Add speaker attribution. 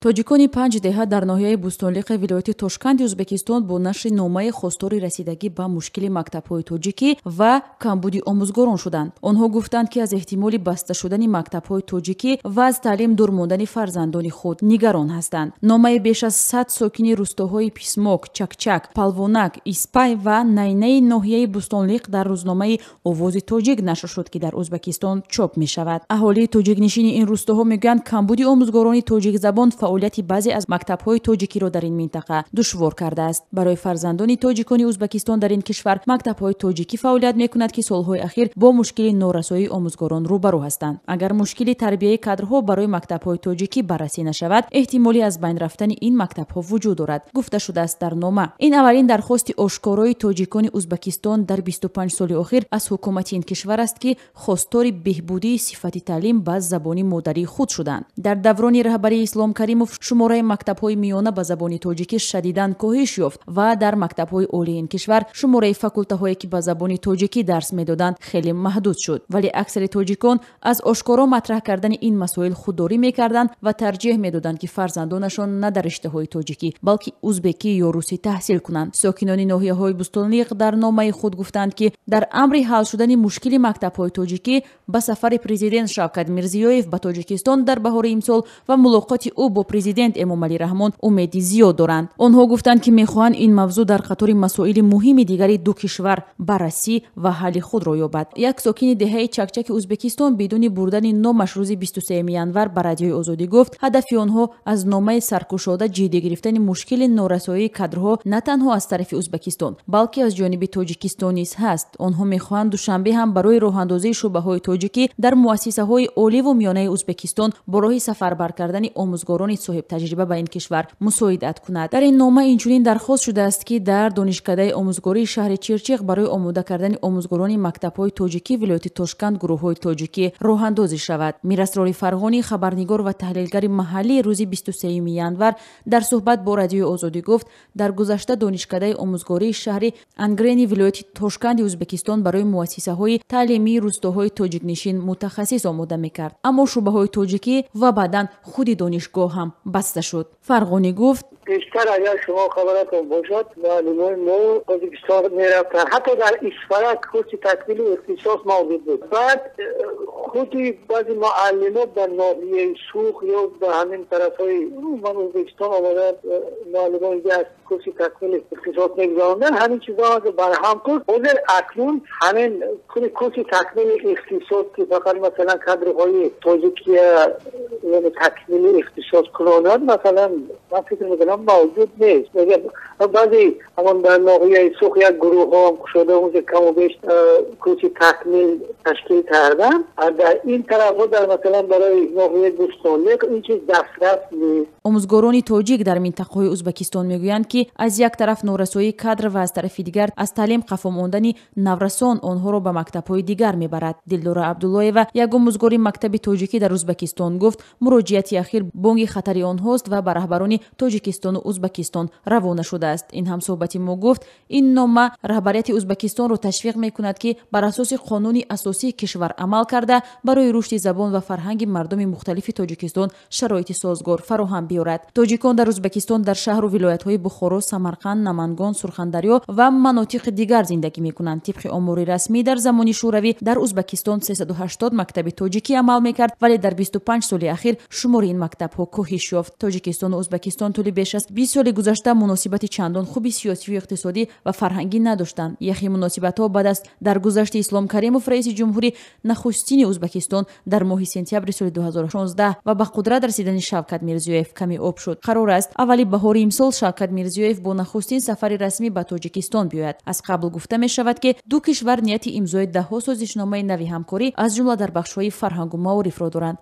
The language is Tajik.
Speaker 1: Тоҷикони панҷ деҳа дар ноҳияи Бӯстонлиқи вилояти Тошканди Ӯзбекистон бо нашри номаи хостори расидагӣ ба мушкили мактабҳои тоҷикӣ ва камбуди омӯзгорон шуданд. Онҳо гуфтанд, ки аз эҳтимоли баста шудани мактабҳои тоҷикӣ ва аз таълим дур мондани фарзандони худ нигарон ҳастанд. Номаи беш аз 100 сокини рустоҳои Писмок, Чакчак, Палвонак, Испай ва Найнаи ноҳияи Бӯстонлиқ дар рӯзномаи Овози Тоҷик нашр шуд, ки дар Ӯзбекистон чоп мешавад. Аҳолии тоҷикнишини ин рустоҳо мегӯянд, камбуди омӯзгорони тоҷикзабон фаъолияти баъзе аз мактабҳои тоҷикиро дар ин минтақа душвор кардааст. Барои фарзандони тоҷикони Ӯзбекистон дар ин кишвар мактабҳои тоҷикӣ фаъолият мекунад, ки солҳои ахир бо мушкили норасоии омӯзгорон рӯбарӯ ҳастанд. Агар мушкили тарбияи кадрҳо барои мактабҳои тоҷикӣ баррасӣ нашавад, эҳтимоли аз байн рафтани ин мактабҳо вуҷуд дорад, гуфта шудааст дар нома. Ин аввалин дархости ошкорои тоҷикони Ӯзбекистон дар 25 соли охир аз ҳукумати ин кишвар аст, ки хостори беҳбудии сифати таълим ба забони модарии худ шуданд. Дар даврони раҳбарии Ислом Каримов шумораи мактабҳои миёна ба забони тоҷикӣ шадидан коҳиш ёфт ва дар мактабҳои олии ин кишвар шумораи факултаҳое, ки ба забони тоҷикӣ дарс медоданд, хеле маҳдуд шуд. Вале аксари тоҷикон аз ошкоро матраҳ кардани ин масоил худдорӣ мекарданд ва тарҷеҳ медоданд, ки фарзандонашон на дар риштаҳои тоҷикӣ, балки узбекӣ ё русӣ таҳсил кунанд. Сокинони ноҳияҳои Бӯстонлиқ дар номаи худ гуфтанд, ки дар амри ҳал шудани мушкили мактабҳои тоҷикӣ ба сафари президент Шавкат Мирзиёев ба Тоҷикистон дар баҳори имсол ва мулоқоти ӯ бо президент Эмомалӣ Раҳмон умеди зиёд доранд. Онҳо гуфтанд, ки мехоҳанд ин мавзӯъ дар қатори масоили муҳими дигари ду кишвар баррасӣ ва ҳалли худро ёбад. Як сокини деҳаи Чакчаки Ӯзбекистон бидуни бурдани номаш рӯзи 23 январ ба Радиои Озодӣ гуфт, ҳадафи онҳо аз номаи саркушода ҷиддӣ гирифтани мушкили норасоии кадрҳо на танҳо аз тарафи Ӯзбекистон, балки аз ҷониби Тоҷикистон низ ҳаст. Онҳо мехоҳанд Душанбе ҳам барои роҳандозии шӯъбаҳои тоҷикӣ дар муассисаҳои оливу миёнаи Ӯзбекистон бо роҳи сафарбар кардани омӯзгорони соҳибтаҷриба ба ин кишвар мусоидат кунад. Дар ин нома инчунин дархост шудааст, ки дар донишкадаи омӯзгории шаҳри Чирчиқ барои омода кардани омӯзгорони мактабҳои тоҷикӣ вилояти Тошканд гурӯҳҳои тоҷикӣ роҳандозӣ шавад. Мирасрори Фарғонӣ, хабарнигор ва таҳлилгари маҳаллӣ, рӯзи 23 январ дар суҳбат бо Радиои Озодӣ гуфт, дар гузашта донишкадаи омӯзгории шаҳри Ангрени вилояти Тошканди Ӯзбекистон барои муассисаҳои таълимии рустоҳои тоҷикнишин мутахассис омода мекард, аммо шӯъбаҳои тоҷикӣ ва баъдан худи донишгоҳ ҳам баста шуд. Фарғонӣ гуфт:
Speaker 2: пештар агар шумо хабаратон бошад, муаллимони мо Тоҷикистон мерафтанд, ҳатто дар Исфара курси такмили ихтисос мавҷуд буд. Баъд худи баъзе муаллимо ба ноҳияи Сух ё ба ҳамин тарафҳои умуман Ӯзбекистон омада муаллимони аз курси такмили ихтисос мегузаронданд. Ҳамин чизҳо барҳам курд. Ҳозир акнун ҳамин курси такмили ихтисос, ки фақат масалан кадрҳои тоҷикия яъне такмили ихтисос кунонад, масалан ман фикр мекунам мавҷуд нест. Баъзе ҳамон дар ноҳияи Сух як гурӯҳҳо ҳам кушода онҷо каму беш курси такмил ташкил карданд. Дар ин тарафҳо дар масалан барои ноҳияи Бӯстонлиқ ин чиз дастрас нест.
Speaker 1: Омӯзгорони тоҷик дар минтақаҳои Ӯзбекистон мегӯянд, ки аз як тараф норасоии кадр ва аз тарафи дигар аз таълим қафо мондани наврасон онҳоро ба мактабҳои дигар мебарад. Дилдора Абдуллоева, як омӯзгори мактаби тоҷикӣ дар Ӯзбекистон, гуфт, муроҷиати ахир бонги хатари онҳост ва ба раҳбарони Тоҷикистону Ӯзбекистон равона шудааст. Ин ҳамсӯҳбати мо гуфт, ин нома раҳбарияти Ӯзбекистонро ташвиқ мекунад, ки бар асоси қонуни асосии кишвар амал карда барои рушди забон ва фарҳанги мардуми мухталифи Тоҷикистон шароити созгор фароҳам биёрад. Тоҷикон дар Ӯзбекистон дар шаҳру вилоятҳои Бухоро, Самарқанд, Намангон, Сурхандарё ва манотиқи дигар зиндагӣ мекунанд. Тибқи омори расмӣ дар замони Шӯравӣ дар Ӯзбекистон 380 мактаби тоҷикӣ амал мекард, вале дар 25 соли ахир шумори ин мактабҳо коҳиш ёфт. Тоҷикистону Ӯзбекистон тӯли беш аз 20 соли гузашта муносибати чандон хуби сиёсию иқтисодӣ ва фарҳангӣ надоштанд. Яхи муносибатҳо баъд аз даргузашти Ислом Каримов, раиси ҷумҳури нахустини Ӯзбекистон дар моҳи сентябри соли 2016 ва ба қудрат расидани Шавкат Мирзиёев ками об шуд. Қарор аст аввали баҳори имсол Шавкат Мирзиёев бо нахустин сафари расмӣ ба Тоҷикистон биёяд. Аз қабл гуфта мешавад, ки ду кишвар нияти имзои даҳҳо созишномаи нави ҳамкорӣ аз ҷумла дар бахшҳои фарҳангу маорифро доранд.